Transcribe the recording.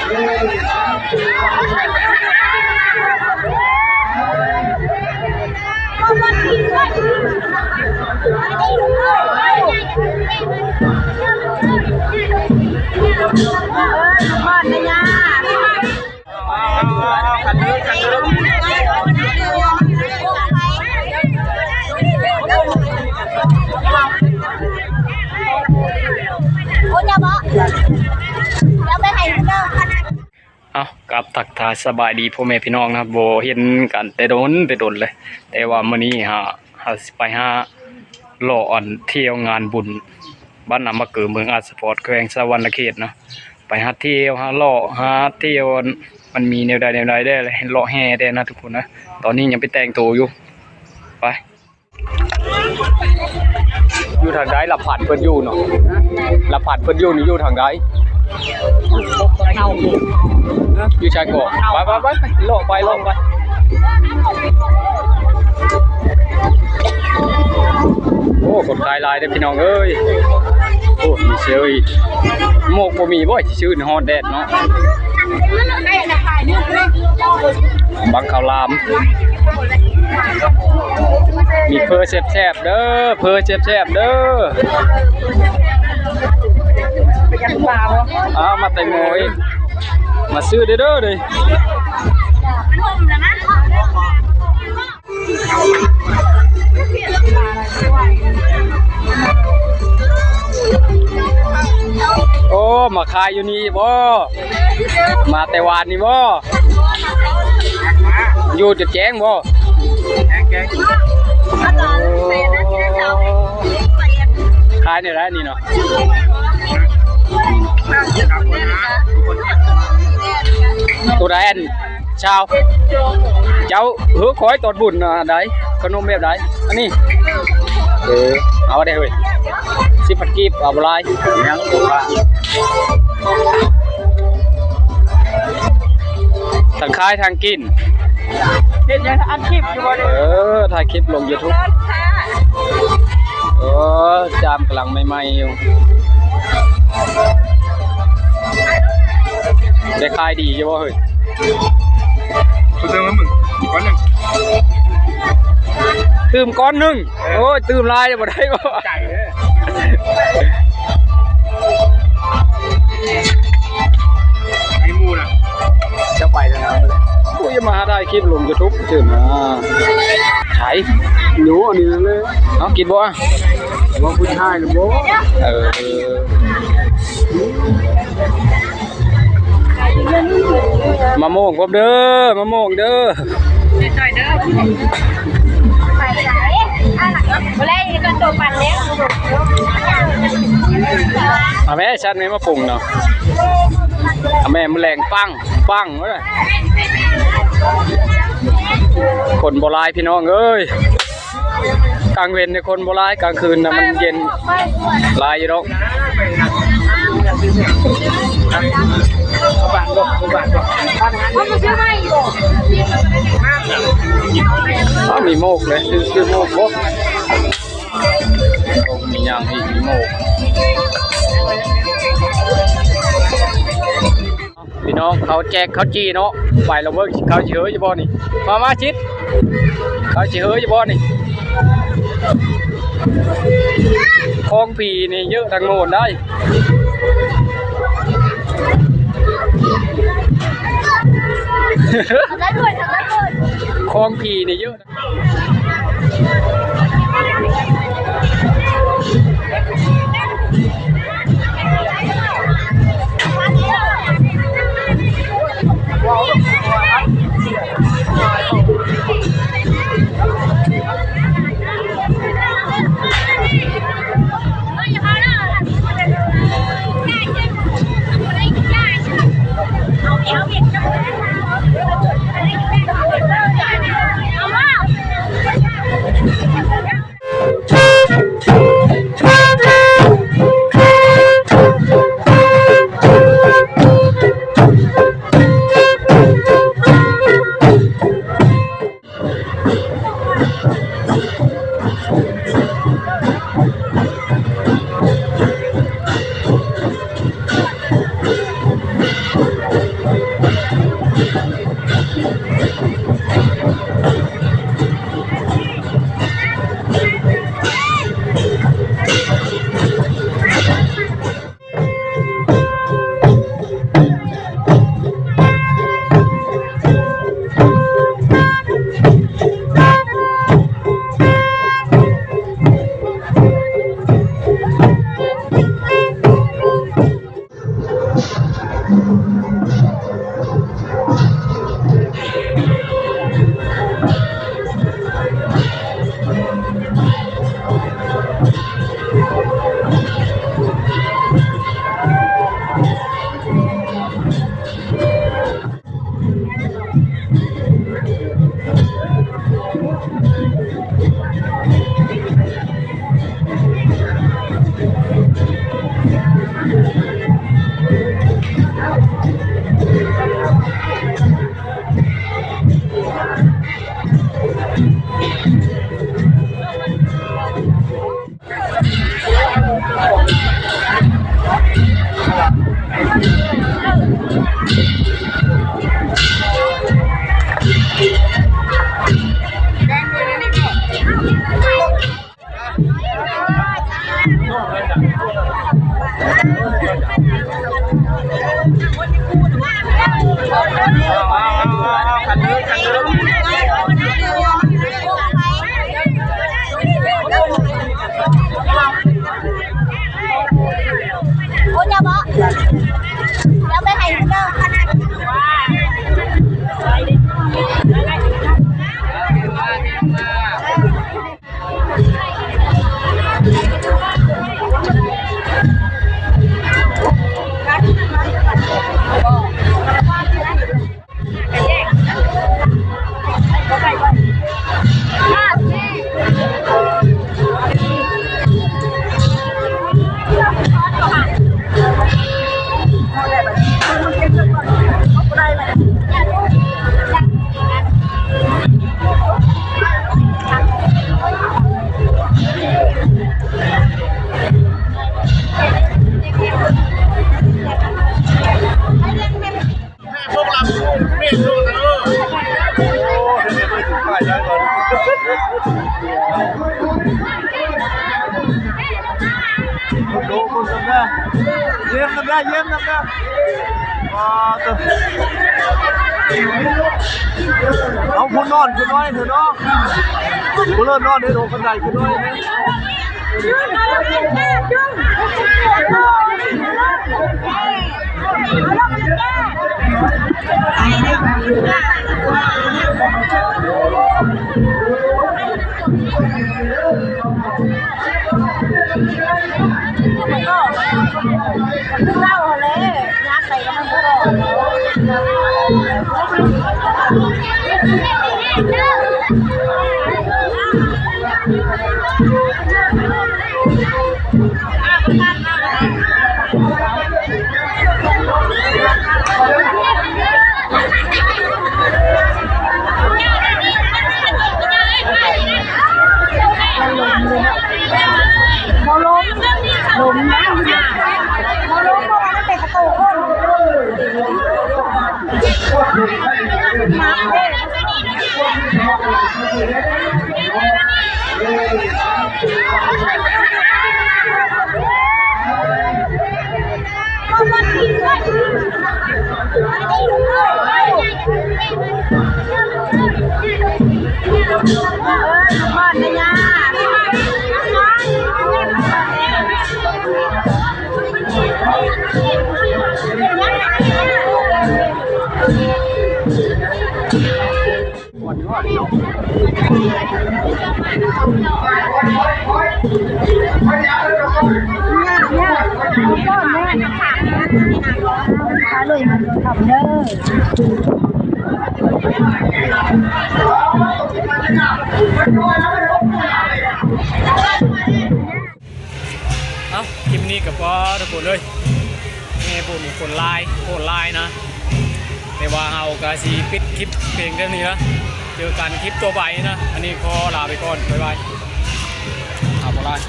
ເອົ້າ ກັບທັກທາຍສະບາຍດີພໍ່ແມ່ພີ່ນ້ອງນະ ບໍ່ເຫັນກັນແຕ່ດົນແຕ່ດົນເລີຍ. ແຕ່ວ່າມື້ນີ້ຫາ ເຮົາຊິໄປຫາເລາະອັນທ່ຽວງານບຸນບ້ານນາມະເກີ ເມືອງອາດສະພອນ ແຂວງສະຫວັນນະເຂດນະ. ໄປຫາທ່ຽວ ຫາເລາະ ຫາທ່ຽວ ມັນມີແນວໃດແນວໃດແດ່ ເລາະແຫ່ແດ່ນະທຸກຄົນນະ. ຕອນນີ້ຍັງໄປແຕ່ງໂຕຢູ່ ໄປ. ຢູ່ທາງໃດລະພັນເພິ່ນຢູ່ເນາະ ລະພັນເພິ່ນຢູ່ນີ້ຢູ່ທາງໃດ? ຢູ່ຊາຍເກາະ ໄປໆໆ ເລາະໄປເລາະໄປ. ໂອ້ ຄົນຂາຍຫຼາຍເດີພີ່ນ້ອງເອີຍ. ໂອ້ ມີເຊວອີກ ໝົກບໍ່ມີບໍ່? ຊິຊື້ ຮ້ອນແດດເນາະ. ບັງເຂົ້າຫຼາມ ມີເຝີແຊບໆເດີ ເຝີແຊບໆເດີ. ອ້າວ ມາແຕ່ງໂມອີກ ມາຊື້ເດີເດີ. ໂອ້ ມາຂາຍຢູ່ນີ້ບໍ່? ມາແຕ່ວານນີ້ບໍ່? ຢູ່ຈົນແຈ້ງບໍ່? ຂາຍແນວໃດນີ້ເນາະ? ໂຕໃດອັນ ຊາວ ເຈົ້າ ເຮີ ຂ້ອຍຕອນບຸນອັນໃດ? ຂະໜົມແບບໃດ? ອັນນີ້ ເອີ ເອົາໄດ້ເຮີ້ຍ ສິບພັນກີບ ເອົາບໍ່ຫຼາຍ ຍັງບໍ່ວ່າ ທັງຂາຍທັງກິນ. ເຮັດຫຍັງ ອັດຄລິບຢູ່ບໍ່? ເອີ ຖ່າຍຄລິບລົງຢູທູບ. ເອີ ຈາມກຳລັງໃໝ່ໆຢູ່. ໄດ້ຂາຍດີຢູ່ບໍ່ເຮີ້ຍ? ກູຕື່ມໃຫ້ມຶງກ້ອນໜຶ່ງ ຕື່ມກ້ອນໜຶ່ງ. ເອີ ໂອ້ຍ ຕື່ມຫຼາຍບໍ່ໄດ້ບໍ່? ໃຈເດີ ໃຫ້ໝູ່ນະ ເຈົ້າໄປທາງນັ້ນ. ໂອ້ຍ ມາຫາຖ່າຍຄລິບລົງຢູທູບຊື່ນະ. ໃສ ຢູ່ອັນນີ້ເລີຍ. ເອົາ ກິນບໍ່? ວ່າຜູ້ຊາຍນະບໍ່? ເອີ ມະມ່ວງພ້ອມເດີ ມະມ່ວງເດີ. ຊ່ອຍໆເດີ ບໍ່ໄດ້ກໍໂຕປັ່ນແລ້ວ. ເອົາແມ່ ຊັ້ນແມ່ມາປຸງເນາະ. ເອົາແມ່ ມື້ແລງປັງ ປັງເວີ້ຍ. ຄົນບໍ່ຫຼາຍພີ່ນ້ອງເອີຍ. ກາງເວັນນີ້ຄົນບໍ່ຫຼາຍ ກາງຄືນນະມັນເຢັນຫຼາຍຢູ່ດອກ. ອ້າວ ມີໝົກເລີຍ ຊື້ ຊື້ໝົກບໍ່? ໂອ້ ມີຫຍັງອີກ? ມີໝົກ. ພີ່ນ້ອງ ເຂົາແຈກເຂົ້າຈີ່ເນາະ. ໄປລອງເບິ່ງ ເຂົາຊິເຮີຢູ່ບໍ່ນີ້? ມາ ມາຊິດ ເຂົາຊິເຮີຢູ່ບໍ່ນີ້? ຂອງຜີນີ້ເຍີະທັງໂມນໄດ໋. ຂອງຜີນີ້ເຍີະ. ໂອ້ ເຈົ້າບໍ ເຈົ້າໄປໃຫ້ເດີ. ໂດ ເບິ່ງນຳແດ່ ເຢ້ຽມນຳແດ່ ເຢ້ຽມນຳແດ່. ປາດໂທ້ ເອົາ ຜູ້ນອນ ຜູ້ນ້ອຍເຖາະເນາະ ຜູ້ເລີນນອນເດ້ ໂດ ຄັນໄດຜູ້ນ້ອຍ. ບໍ່ລົງ ລົງນະ ບໍ່ລົງ ເພາະວ່າມັນເປັນປະຕູຄົນ ມັກເດ້. ເອົ້າ ຄລິບນີ້ກໍພໍທຸກຄົນເອີຍ ແມ່ບຸນຄົນຫຼາຍ ໂຄດຫຼາຍນະ ແຕ່ວ່າເຮົາກໍຊິປິດຄລິບພຽງເທົ່ານີ້ນະ ເຈີກັນຄລິບຕໍ່ໄປນະ ອັນນີ້ຂໍລາໄປກ່ອນ ບາຍບາຍ ເອົາ ບໍ່ຫຼາຍ.